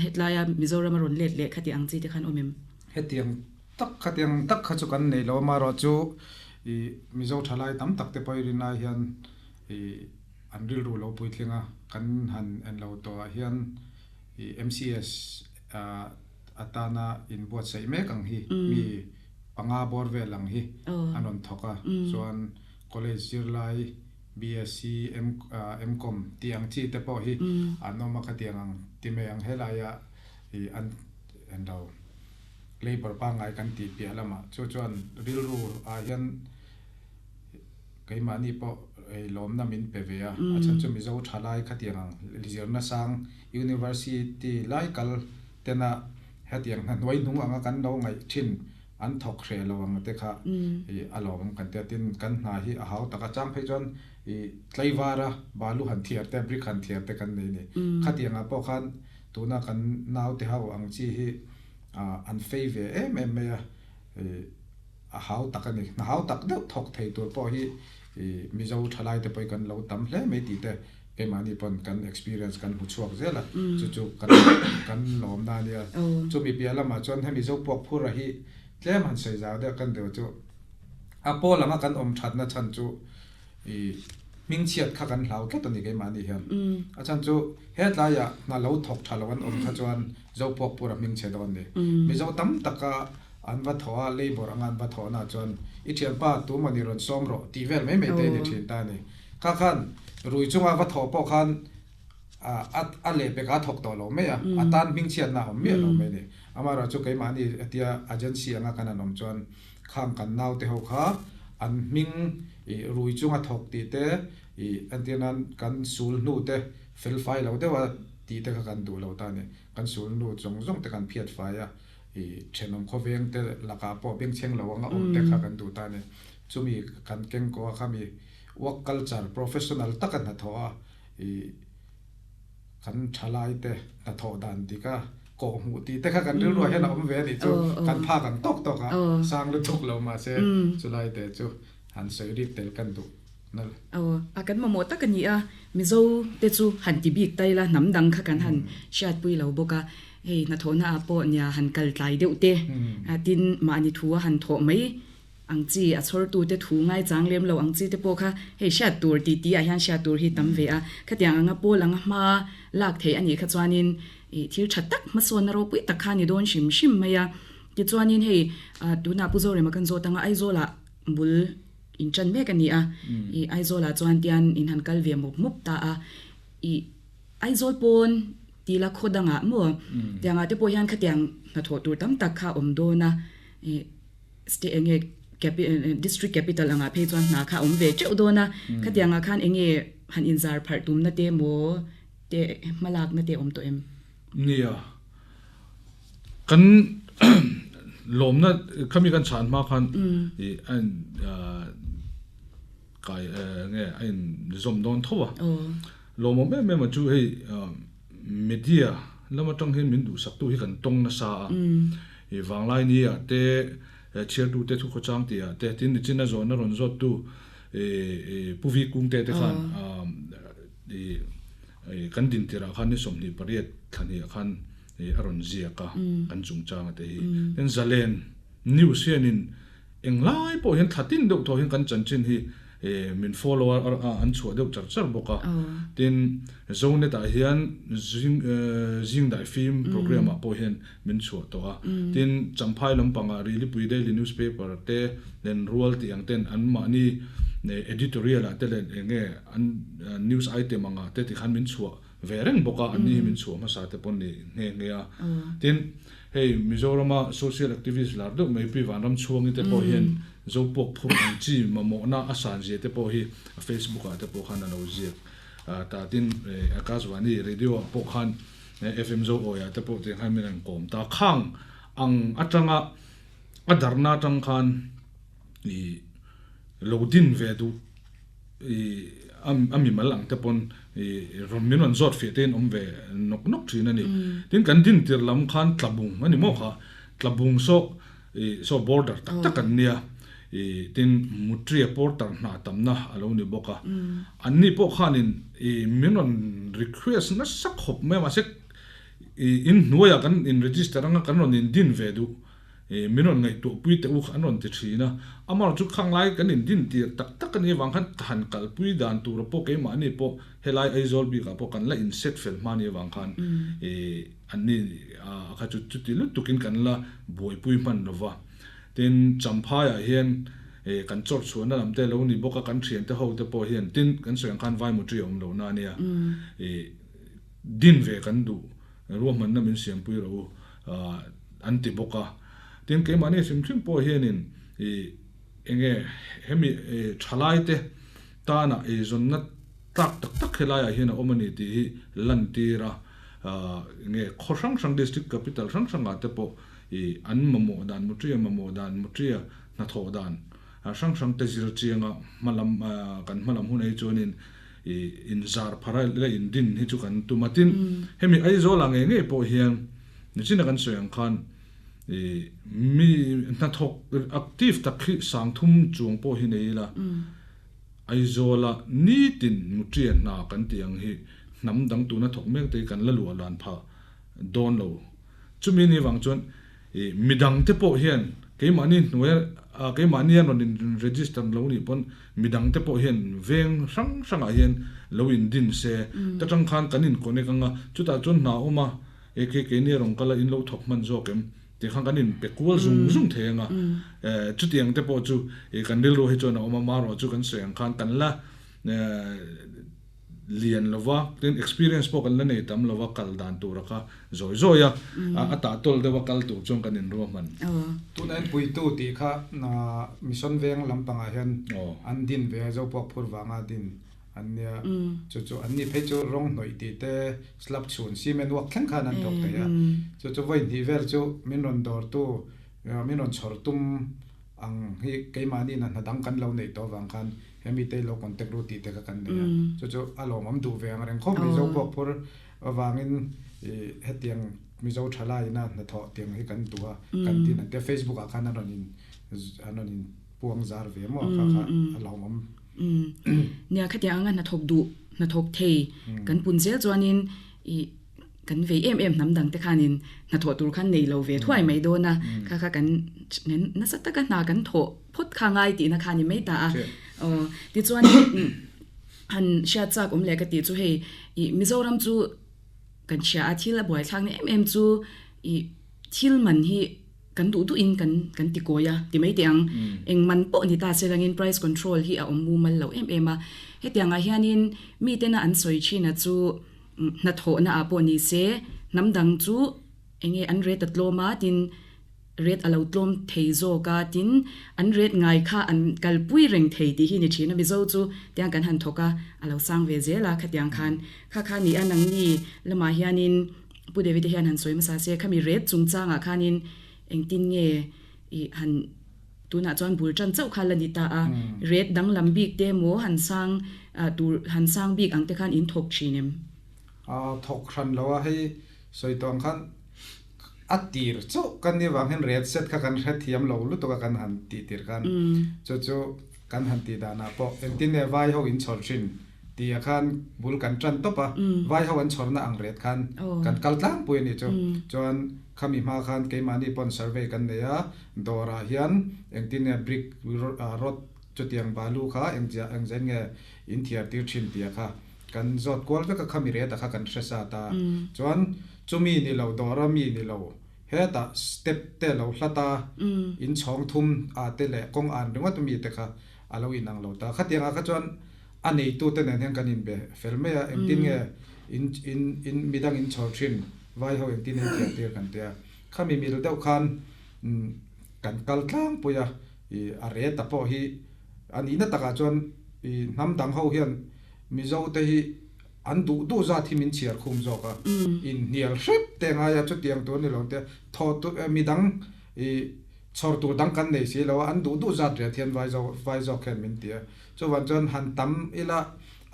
hetlai a Mizoram a rawn let leh kha tih ang chi te khan awm em? Hetiang tak khatiang tak kha chu kan nei lo amaherawh chu ih Mizo thalai tam tak te pawh i rin ai hian ih an rilru lo puitling a kan han en lo tawh ah hian ih MCS ah atana inbuatsaih mek ang hi mi panga bawr vel ang hi an rawn thawk a chuan college zirlai BSc, M-Com tih ang chi te pawh hi an awm a khatiang ang ti mai ang helaia ih an en lo labour pangngai kan tih piah lamah chu chuan rilru ah hian keimahni pawh ei lawmna min pe ve a, a chhan chu Mizo thalai khatiang ang zirna sang university lai kal tena hetiang hna hnuai hnung anga kan lo ngaih thin an thawk hreh lo ang te kha ih a lawm kan tia tin kan hna hi a hau tak a chang phei chuan ih tlaivara balu han thiar te brick han thiar te kan nei a ni khatiang ah pawh khan tuna kan naute ho ang chi hi ah an fei ve em em mai a ih a hau tak a ni hna hau tak deuh thawk thei tur pawh hi ih Mizo thalai te pawh hi kan lo tam hle mai tih te Keimahni pawn kan experience kan hmu chhuak zel a, chu chu kan kan lawmna a nia. Chumi piah lamah chuan hemi Zopuak phura hi tlem han sawi zau deuh kan deuh chu a pawl anga kan awm thatna chhan chu i hmingchhiat kha kan hlau tlat a ni keimahni hian. A chhan chu hetlaiah hna lo thawk tha lo an awm kha chuan Zopuak phura hmingchhe dawn ni. Mizo tam taka an va thawh a, labour anga an va thawhna chuan i thianpa tumani rawn sawm rawh tih vel mai mai te a ni thin ta a ni. Kha khan rui chunga va thawh pawh khan a a leh pek a thawk tawh lo mai a, a tan hmingchhiatna a awm miah lo mai a ni. Amaherawh chu keimahni hetia agency anga kan han awm chuan khang kan naute ho kha an hming ih rui chunga thawk tih te ih entir nan kan sul hnu te fel fai lo deuha tih te kha kan duh lo ta a ni. Kan sul hnu zawng zawng te kan phiat fai a, ih thenawm khawveng te lakah pawh bengchheng lo anga awm te kha kan duh ta a ni. Chumi kan keng kawh a khami Work culture professional taka hnathawh a ih kan thalai te hnathawh dan dik a kawh hmuh tih te kha kan rilruah hian a awm ve a nih chu kan phak ang tawk tawk a sang lutuk lo mahse chulai te chu han sawi rik tel kan duh nal. Aw a kan mamawh tak a ni a, Mizo te chu han ti bik ta ila hnam dang kha kan han hriatpui lo bawk a. Hei hnathawhna ah pawh nia han kal tlai deuh te, tin mahni thu a han thawh mai ang chi, a chhawrtute thu ngaichang lem lo ang chi te pawh kha hei hriat tur tih tih ah hian hriat tur hi tam ve a. Khatiang anga pawl anga hma lak theih a nih kha chuanin ih thil tha tak hmasawnna ropui tak kha a ni dawn hrim hrim mai a. Tichuanin hei tunah Pu Zorema kan zawt anga Aizawlah bul in tan mek a ni a, ih Aizawlah chuan tian in han kal ve mup mup ta a, ih Aizawl pawn tila khaw dangah maw tiangah te pawh hian khatiang hnathawh tur tam tak kha a awm dawn a, ih state eng nge district capital angah phei chuan hna kha a awm ve teuh dawn a, khatiangah khan eng nge han inzar pharh tumna te maw te hmalakna te a awm tawh em? Nia, kan lawmna khami kan chhan hma khan ih a in kai nge a in zawm dawn tho a, lawmawm em em a chu hei media lam atang hian min duhsak tu hi kan tawng nasa a, ih vanglai ni ah te chhiartu te thu khawchang tih ah te tin nichin a zawhna rawn zawt tu ih Pu Vi Kungte te khan ih kan din tirah khan ni 28 thla hnih ah khan a rawn ziak a kan chungchang a te hi tin Zalen news hianin Englai pawh hian thla tin deuh tawh hian kan chanchin hi min follow a, an chhuah deuh char char bawk a. Tin, Zonet ah hian zing zingdai film program ah pawh hian min chhuah tawh a. Tin, Champhai lampangah Rilipui Daily Newspaper te nen rual tih ang ten an mahni editorial ah te leh eng nge an news item angah te tikhan min chhuah ve reng bawk a, anni hi min chhuah hmasa te pawh ni nghe nghe a. Tin, hei Mizorama social activist lar deuh mai Pi Vanramchhuangi te pawh hian Zopuak phur ang chi mamawhna a san zia te pawh hi a Facebook ah te pawh khan a lo ziak ta. Tin, Akashvani radio ah pawh khan FM Zoawi ah te pawh tiang khan min rawn kawm ta. Khang ang atanga a darna atang khan i lo din ve duh. I a mimal ang te pawn i rawn min rawn zawt fiah te in awm ve nawk nawk thin a ni. Tin kan din tir lam khan tlabung a ni maw kha, tlabung saw i saw border tak tak an nia i tin Mutria porter hna tamna a lo ni bawk a. An ni pawh khanin i min rawn request nasa khawp mai a mahse i in hnuaiah kan in register anga kan rawn in din ve duh. Min rawn ngaihtuahpui teh u an rawn ti thin a, amaherawh chu khang lai kan indin tir tak tak a nih avang khan ka han kalpui dan tura pawh keimahni pawh helai Aizawl bikah pawh kan la inset fel hma nih avang khan anni kha chu chuti lutukin kan la buaipui hman lo va. Tin, Champhaiah hian kan chawrh chhuahna lam te lo ni bawk a, kan thiante ho te pawh hian tin kan sawi ang khan Vaimutri a awm lo na ania, din ve kan duh ruahmanna min siampui rawh u an ti bawk a. Tin, keimahni hrim hrim pawh hianin ih enge hemi thalaite tana eizawnna tlak tak tak helaiah hian a awm a ni tih hi lantir a, enge khaw hrang hrang district capital hrang hrangah te pawh ih an mamawh dan Mutria mamawh dan Mutria hnathawh dan hrang hrang te zir chianga hmalam kan hmalam hun ei chuanin ih inzar phar a la indin hi chu kan tum a. Tin, hemi Aizawlah ngei ngei pawh hian Nichina kan sawi ang khan ih mi hnathawk active tak hi sangthum chuang pawh hi nei ila, Aizawla nitin mutria hna kan tih ang hi hnam dang tuna thawk mek te hi kan la luah lan phah dawn lo. Chumi ni vang chuan ih midang te pawh hian keimahni hnuaia keimahni an rawn in register lo nih pawn midang te pawh hian veng hrang hrangah hian lo in din se ta tang khan kan in connect anga chutah chuan hna awm a E kei keini rawng kal a in lo thawk hman zawk em tih khan kan in pe kual zung zung thei anga chutiang te pawh chu kan rilru hi chuan a awm a marawh chu kan sawi ang khan kan la lian lova tin experience pawh kan la nei tam lova kal dan tura kha zawi zawi a a tah tawl deuh a kal tur chuan kan in ruahman. Tuna in puitu tih kha mission veng lampangah hian an din ve a Zopuak phur vanga din An nia, chu chu an ni phei chu rawng hnawih tih te slab chhun cement uak thleng khan an thawk thei a. Chu chu vawi hnih vel chu min rawn dawrtu, min rawn chhawr tum ang hi keimahni in a hna dang kan lo neih tawh avang khan hemi te lo contact ru tih te kha kan nei a. Chu chu a lawmawm duh ve ang reng khawp Mizo pawh phur avangin ih hetiang Mizo thalai ina hnathawh tiang hi kan duh a, kan tin an tia Facebook ah khan an rawn in an rawn in puang zar ve maw kha kha a lawmawm. Nia khatiang anga hnathawk duh, hnathawk thei kan pun zel chuanin ih kan vei em em hnam dang te khanin hnathawh tur khan nei lo ve thuai mai dawn a, kha kha kan nasa taka hna kan thawh phawt kha ngai tihna kha a ni mai ta a. Aw tichuan han hriat chak awm leh ka tih chu hei ih Mizoram chu kan hria a, thil a buaithlak na em em chu ih thil man hi kan duh duhin kan kan ti kawi a ti mai teh ang. Eng man pawh ni ta se langin price control hi a awm mumal lo em em a. Hetiangah hianin mitena an sawi thina chu hnathawhna ah pawh ni se hnam dang chu enge an rate a tlawm a tin rate a lo tlawm thei zawk a tin an rate ngai kha an kalpui reng thei tih hi ni thin a. Mizo chu tiang kan han thawk a a lo sang ve zel a khatiang khan kha kha ni a nangni lamah hianin Pu David te hian han sawi hmasa se, khami ret chungchangah khanin engtin nge i han tunah chuan bul tan chauh kha la ni ta a, ret danglam bik te emaw han sang tur han sang bik ang te khan in thawk thin em? A thawk hran lo a, hei sawi tawh ang khan a tir chauh kan nih vang hian ret set kha kan hrethiam lo lutuk a kan han tih tir khan chu chu kan han tih danah pawh engtin nge vai ho in chhawr thin Tih ah khan bul kan tan tawp a, vai ho an chhawrna ang ret khan kan kal tlangpui a nih chu. Chuan khami hma khan keimahni pawn survey kan nei a, dawrah hian engtin nge brick rod chutiang balu kha engzia engzain nge in thiar tir thin tih ah kha kan zawt kual vek a, khami ret ah kha kan hre sat a. Chuan chumi ni lo dawra mi ni lo hetah step te lo hlat a, in chhawng thum ah te leh kawng an ringawt mi te kha a lo inang lo ta. Khatiang ah kha chuan a neitute nen hian kan inbe fel mai a, engtin nge in in in midang in chhawr thin, vai ho engtin ei thiam tir kan tia. Khami mil deuh khan kan kal tlangpui a, ih a reta pawh hi a nihna takah chuan ih hnam dang ho hian Mizo te hi an duh duh zat hi min chhiar khum zawk a, inhnial hrep te ngai a chutiang tur ni lo te thaw tu midang ih chhawr tur dang kan nei si lo a, an duh duh zat riat hian vai zawk vai zawk hian min ti a. Chuvan chuan han tam ila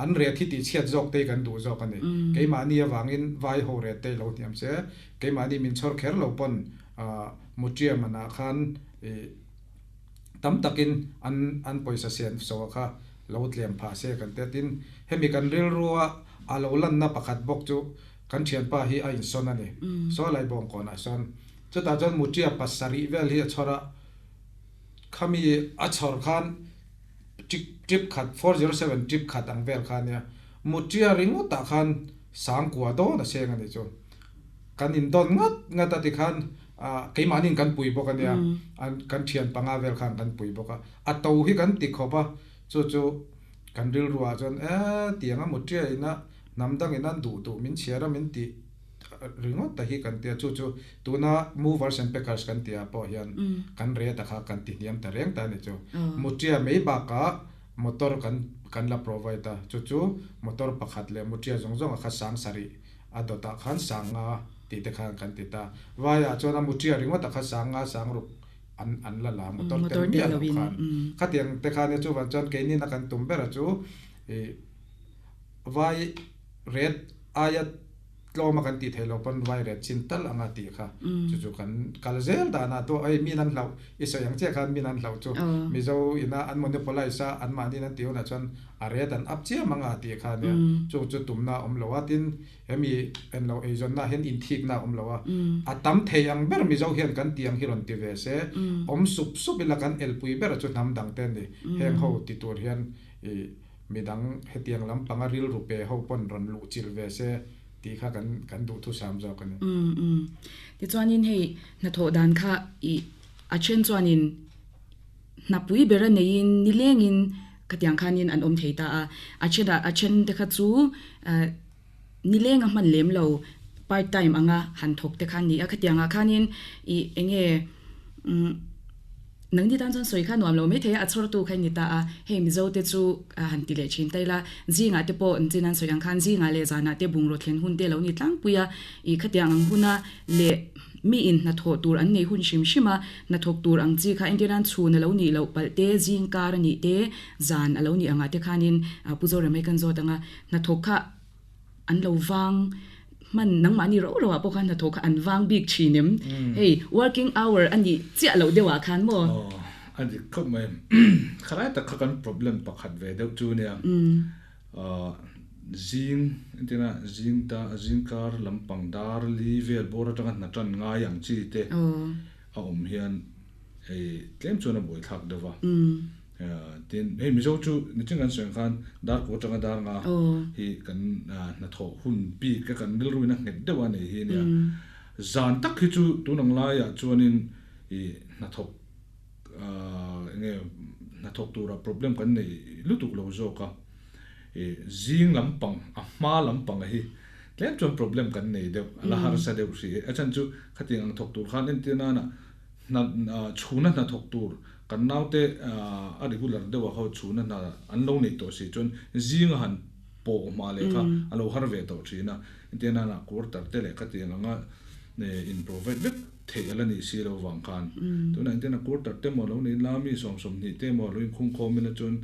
an ret hi tihchhiat zawk te hi kan duh zawk a ni. Keimahni avangin vai ho ret te hi lo hniam se, keimahni min chhawr kher lo pawn Mutia manah khan ih tam takin an an pawisa siam so kha lo tlem phah se kan tia. Tin, hemi kan rilrua a lo lanna pakhat bawk chu kan thianpa hi a insawn a ni. Saw Laibawngkawnah sawn. Chutah chuan Mutia pasarih vel hi a chhawr a, khami a chhawr khan Trip trip khat 407 trip khat ang vel kha ania Mutia ringawtah khan sangkua dawn a seng a nih chu. Kan indawn ngat ngat a tikhan keimahniin kan pui bawk ania an kan thian panga vel khan kan pui bawk a. A to hi kan ti khawp a chu chu kan rilruah chuan e tiang a Mutia ina hnam dangin an duh duh min chhiar a min tih ringawt ta hi kan tia chu chu tuna movers and packers kan tih ah pawh hian kan rate a kha kan ti hniam ta reng ta a ni chu. Mutia mai bakah motor kan kan la provide a chu chu motor pakhat leh mutia zawng zawng a kha sang sarih a dawt ah khan sang nga tih te khan kan ti ta. Vai ah chuan a mutia ringawt a kha sang nga sang ruk an an la la motor tel miah loh khan. Khatiang te khan nia chuvang chuan keinin a kan tum ber a chu ih vai rate aia tlawm a kan tih theih loh pawn vai ret chin tal anga tih kha chu chu kan kal zel dan a tuah hei min an hlauh i sawi ang chiah khan min an hlauh chu Mizo ina an monopolize a an mahni in an tih hunah chuan a ret an up chiam anga tih kha ania chung chu tumna a awm lo a tin hemi englo eizawnna ah hian inthikna a awm lo a a tam thei ang ber Mizo hian kan tih ang hi rawn ti ve se awm sup sup ila kan elpui ber chu hnam dang te a ni heng ho ti tur hian ih Midang hetiang lampanga rilru pe ho pawn rawn luh chilh ve se tih kha kan kan duhthusam zawk a ni. Umm umm. Tichuanin hei hnathawh dan kha ih a then chuanin hnapui bera neiin nilengin khatiang khanin an awm thei ta a, a thenah a then te kha chu eh nileng a hman lem lo part time anga han thawk te kha a ni a, khatiangah khanin ih enge umm nangni tan chuan sawi kha nuam lo maithei a, a chhawrtu kha i ni ta a, hei Mizo te chu han ti leh thin ta ila, zingah te pawh an chin an sawi ang khan zingah leh zanah te bungraw thlen hun te lo ni tlangpui a, ih khatiang ang huna leh mi in hnathawh tur an nei hun hrim hrim a, hnathawk tur ang chi kha entir nan chhun a lo nih loh palh te, zing kar a nih te, zan a lo nih angah te khanin Pu Zoremei kan zawt ang a, hnathawk kha an lo vang hman nangmahni rauh rauh ah pawh khan hnathawk kha an vang bik thin em? Hei working hour a nih chiah loh deuh ah khan maw? Aw a dik khawp mai. Khalai tak kha kan problem pakhat ve deuh chu nia. Zing entirna zing ta zing kar lampang dar li vel bawr atanga hna tan ngai ang chi te a awm hian hei tlem chuan a buaithlak deuh va. Tin, hei Mizo chu niching kan sawi ang khan dar kut atanga dar nga hi kan hnathawh hun bik a kan rilruin a nghet deuh a nei hi ania. Zan tak hi chu tun ang laiah chuanin i hnathawk enge hnathawk tura problem kan nei lutuk lo zawk a, i zing lampang a hma lampang a hi tlem chuan problem kan nei deuh a la harsa deuh hrih a chhan chu khatiang ang thawk tur khan entir nana hna chhuna hna thawk tur kan naute a regular deuh ah kha chhuna hna an lo neih tawh si chuan zing a han pawh hma leh kha a lo har ve tawh thin a entir nana quarter te leh khatiang anga in provide vek theih a la nih si lo vang khan tunah engtin a quarter te maw lo nei la mi sawm sawmhnih te maw lo inkhung khawm ila chuan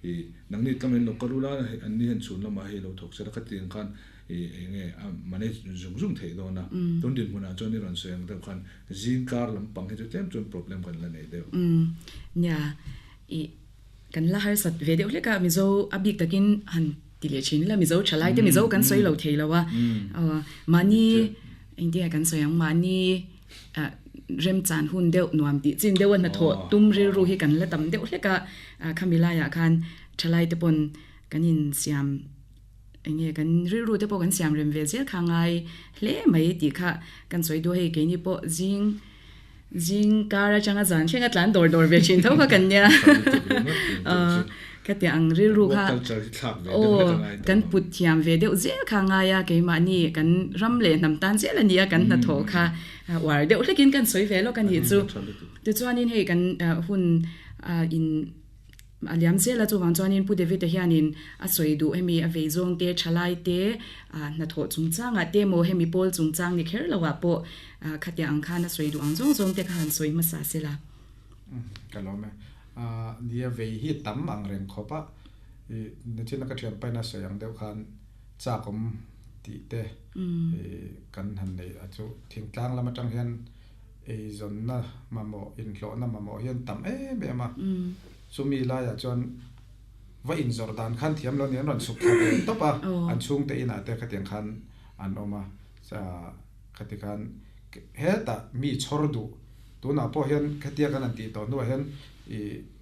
ih nangni tlangin lo kal ula hei an ni hian chhun lamah hei lo thawk sela khati ang khan ih eng nge a manage zung zung theih dawn a tun dinhmunah chuan i rawn sawi ang deuh khan zing kar lampang hi chu tlem chuan problem kan la nei deuh. Nia ih kan la harsat ve deuh hlek a Mizo a bik takin han ti leh thin ila Mizo tha lai te Mizo kan sawi lo thei lo a mahni Engtinge kan sawi ang mahni remchan hun deuh nuam tih chin deuh a hnathawh tum rilru hi kan la tam deuh hlek a, khami laiah khan thalai te pawn kan insiam enge kan rilru te pawh kan siam rem ve zel kha ngai hle mai tih kha kan sawi duh a, hei keini pawh zing zing kar atanga zan thleng a tlan dawr dawr ve thin tho kha kan nia Khatiang ang rilru kha aw kan put thiam ve deuh zel kha ngai a, keimahni kan ram leh hnam tan zel a ni a, kan hnathawh kha uar deuh hlekin kan sawi ve lawk a nih chu. Tichuanin hei kan hun in a liam zel a, chuvang chuanin Pu David-a hianin a sawi duh hemi a vei zawng te, thalai te, hnathawh chungchangah te emaw hemi pawl chungchang ni kher loah pawh khatiang ang khan a sawi duh ang zawng zawng te kha han sawi hmasa sela. Ka lawm e. Nia vei hi tam ang reng khawp a, i nachina ka thian paina sawi ang deuh khan chak awm tih te kan han nei a chu thingtlang lam atang hian eizawnna mamawh inhlawhna mamawh hian tam em em a, chumi laiah chuan va inzawrh dan khan thiam lo ni an rawn chhuk thla ve tawp a, an chhungte inah te khatiang khan an awm a, khati khan hetah mi chhawr duh Tunah pawh hian khatia kan han tih tawh hnuah hian i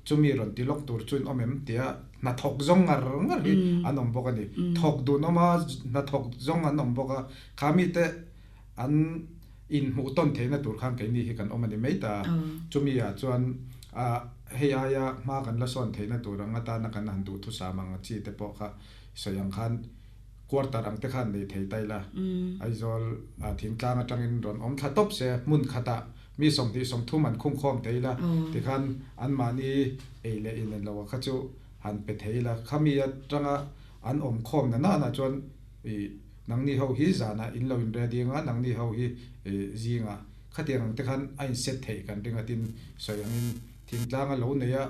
chumi rawn ti lawk tur chu in awm em tia hnathawk zawng ngar ngar hi an awm bawk a ni. Thawk dun awm a, hnathawk zawng an awm bawk a, kha mite an inhmuh tawn theihna tur khan keini hi kan awm a ni mai ta. Chumi ah chuan a hei aia hma kan la sawn theihna tur ang atana kan han duhthusam ang chi te pawh kha sawi ang khan Quarter ang te khan nei thei ta ila, Aizawl thingtlang atangin rawn awm thla tawp se, hmun khatah mi 20 30 an khungkhawm thei ila, tikhan anmahni ei leh in en loh kha chu han pe thei ila, khami atanga an awm khawm na nana chuan i nangni ho hi zanah in lo in ready anga, nangni ho hi zingah khatiang ang te khan a in set theih kan ring a tin sawi angin thingtlanga lo nei a.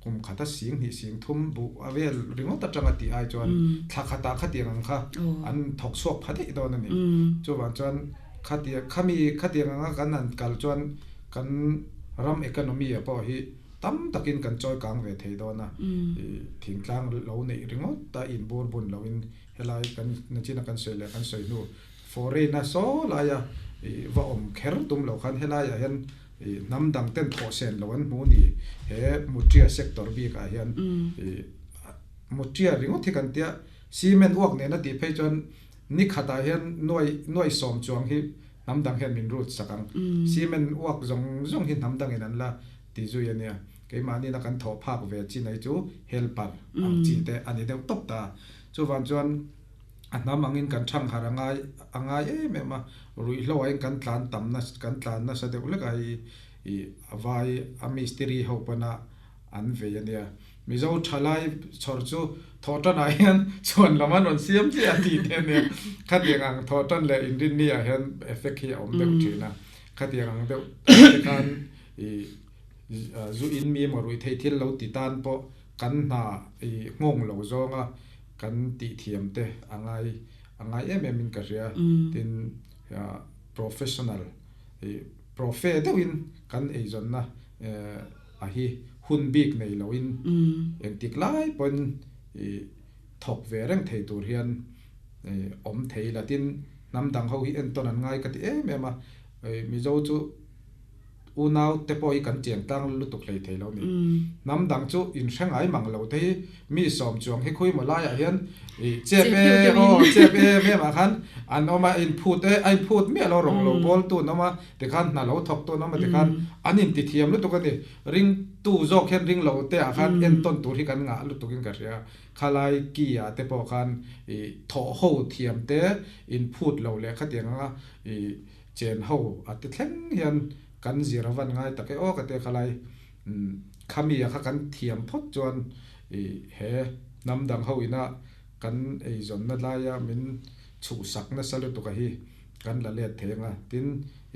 Kum khata sing hnih sing thum buh a vel ringawt atanga tih ai chuan thla khatah khatiang ang kha an thawk chhuak pha daih dawn a ni. Chuvang chuan khatiang khami khatiang anga kan han kal chuan kan ram economy ah pawh hi tam takin kan chawi kang ve thei dawn a. Thingtlang lo neih ringawt a inbur bun loin helai kan nachina kan sawi leh kan sawi hnu foreign a saw laia va awm kher tum loh khan helaiah hian I hnam dang ten thawh sen lo an hmu ni. He Mutria sector bik ah hian i Mutria ringawt hi kan tia cement uak nen a tih phei chuan ni khat ah hian nuai nuai sawm chuang hi hnam dang hian min rut sak ang. Cement uak zawng zawng hi hnam dang in an la ti zui a nia. Keimahni na kan thawh phak ve chin ai chu helper ang chi te a ni deuh tawp ta. Chuvang chuan A hnam angin kan thang harh a ngai a ngai em em a, ruihhlo ah hian kan tlan tam na kan tlan nasa deuh hlek a hei i a vai a mistiri ho pawn a an vei a nia. Mizo thalai chhawr chu thawh tan ah hian chhuan lam an rawn siam chiah a tih te a nia. Khatiang ang thawh tan leh inrinni ah hian effect hi a awm deuh thin a, khatiang ang deuh te khan i zu in mi emaw ruih theih thil lo ti tan pawh kan hna i nghawng lo zawng a. Kan tih thiam te a ngai a ngai em em in ka hria. Tin professional profe deuhin kan eizawnna a hi hun bik nei loin engtik lai pawhin thawk ve reng thei tur hian awm thei la tin hnam dang ho hi entawn an ngai ka ti em em a, Mizo chu unau te pawh hi kan chian tlang lutuk hlei thei lo a ni. Hnam dang chu in hre ngai mang lo te hi mi sawm chuang hi khui maw laiah hian chep e aw chep em em ah khan an awm a, in phut e a in phut miah lo rawng lo bawl tu an awm a tikhan hna lo thawk tu an awm a tikhan an in ti thiam lutuk a ni. Ringtu zawk hian ring lo te ah khan entawn tur hi kan ngah lutuk in ka hria. Khalai ki ah te pawh khan thawh ho thiam te in phut lo leh khatiang anga chen ho a ti thleng hian kan zir a van ngai tak e aw ka tia khalai khami a kha kan thiam phawt chuan he hnam dang ho ina kan eizawnna laia min chhuhsak nasa lutuk a hi kan la let thei anga tin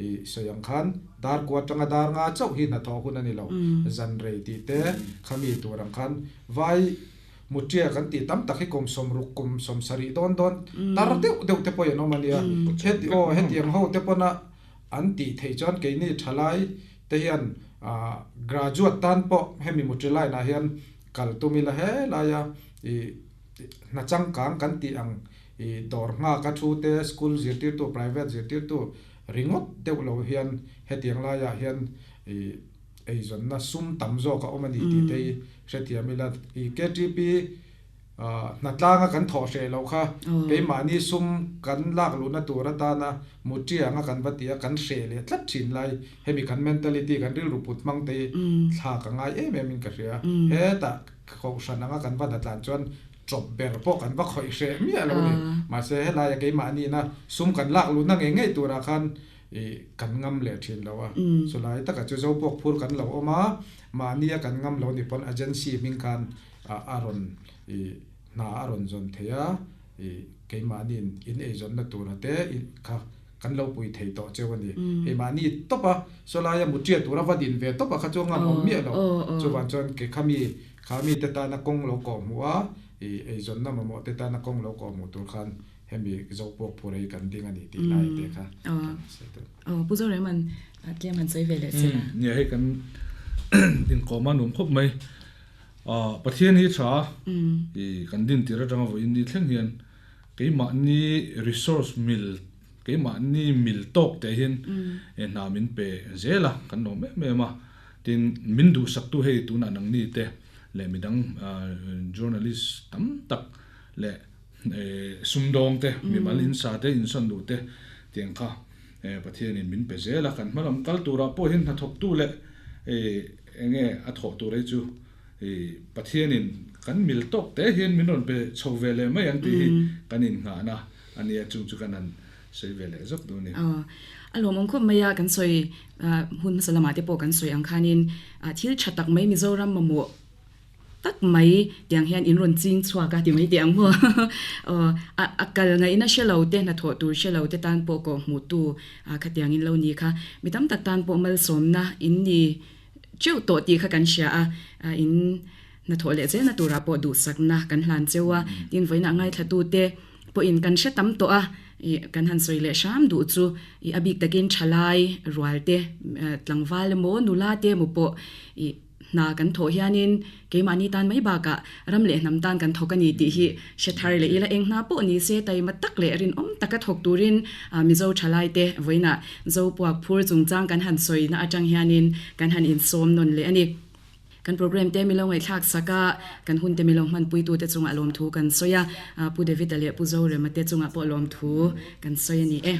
i sawi ang khan dar kua atanga dar nga chauh hi hnathawh hun a ni lo zan rei tih te khami tur ang khan vai Mutia kan tih tam tak hi kum sawmruk kum sawmsarih dawn dawn tar deuh deuh te pawhin an awm a nia. Heti aw hetiang ho te pawna an tih theih chuan keini thalai te hian graduate tan pawh hemi muti line ah hian kal tum ila helaia ih hna changkang kan tih ang ih dawr nghak a thu te school zirtirtu private zirtirtu ringawt deuh lo hian hetiang laiah hian ih eizawnna sum tam zawk a awm a ni tih te hi hrethiam ila. I KTP hnatlanga kan thawh hreh loh kha keimahni sum kan lak luhna tur atana mutianga kan va ti a, kan hreh leh tlat thin lai hemi kan mentality kan rilru put hmang te hi thlak a ngai em em in ka hria. Hetah kohhran anga kan va hnatlan chuan chawp ber pawh kan va khawih hreh miah lo a ni. Mahse helaia keimahniina sum kan lak luhna ngei ngei turah khan I kan ngam leh thin lo a, chulai takah chu Zopawk phur kan lo awm a, mahnia kan ngam lo ni pawn agency hming khan a rawn i hna a rawn zawn thei a, i keimahni in eizawnna tura te i kha kan lo pui thei tawh cheu a ni. Hei mahni tawp a, sawlaia mutia tura va din ve tawp a kha chu a ngam awm miah lo, chuvang chuan ke khami kha mite tana kawng lo kawh hmuh a, i eizawnna mamawh te tana kawng lo kawh hmuh tur khan Hemi Zopawk phur hi kan ding a ni tih lai te kha kan sawi tur. Aw, Pu Zoreman tlem han sawi ve leh che la. Nia hei kan inkawm a nuam khawp mai. Pathian hi tha i kan din tir atanga vawiin ni thleng hian keimahni resource mil keimahni mil tawk te hian hna min pe zel a, kan lawm em em a. Tin, min duhsaktu hei tunah nangni te leh midang journalist tam tak leh Sumdawng te, mimal insa te, insawn duh te tiang kha Pathianin min pe zel a, kan hmalam kal turah pawh hian hnathawktu leh enge a thawh tur hi chu Pathianin kan mil tawk te hian min rawn pe chho ve leh mai ang tih hi kan innghahna a nia, chung chu kan han sawi ve leh zawk duh a ni. A lawmawm khawp mai a, kan sawi hun hmasa lamah te pawh kan sawi ang khanin thil tha tak mai Mizoram mamawh tak mai tiang hian in rawn ching chhuak a ti mai teh ang maw aw a a kal ngaihna hre lo te hnathawh tur hre lo te tan pawh kawh hmuh tu a khatiang in lo ni kha mi tam tak tan pawh malsawmna in ni teuh tawh tih kha kan hria a a in hnathawh leh zelna turah pawh duhsakna kan hlan cheu a tin vawiinah ngaithla tu te pawhin kan hre tam tawh a ih kan han sawi leh hram duh chu ih a bik takin thalai rual te tlangval emaw nula te emaw pawh ih Hna kan thawh hianin keimahni tan mai bakah ram leh hnam tan kan thawk a ni tih hi hre thar leh ila eng hna pawh ni se taima tak leh rinawm taka thawk turin Mizo thalaite vawiinah Zopuak phur chungchang kan han sawina atang hianin kan han insawm nawn leh a ni. Kan program te milo ngaihthlak sak a, kan hun te milo hmanpuitute chungah lawmthu kan sawi a, Pu David-a leh Pu Zorema te chungah pawh lawmthu kan sawi a ni e.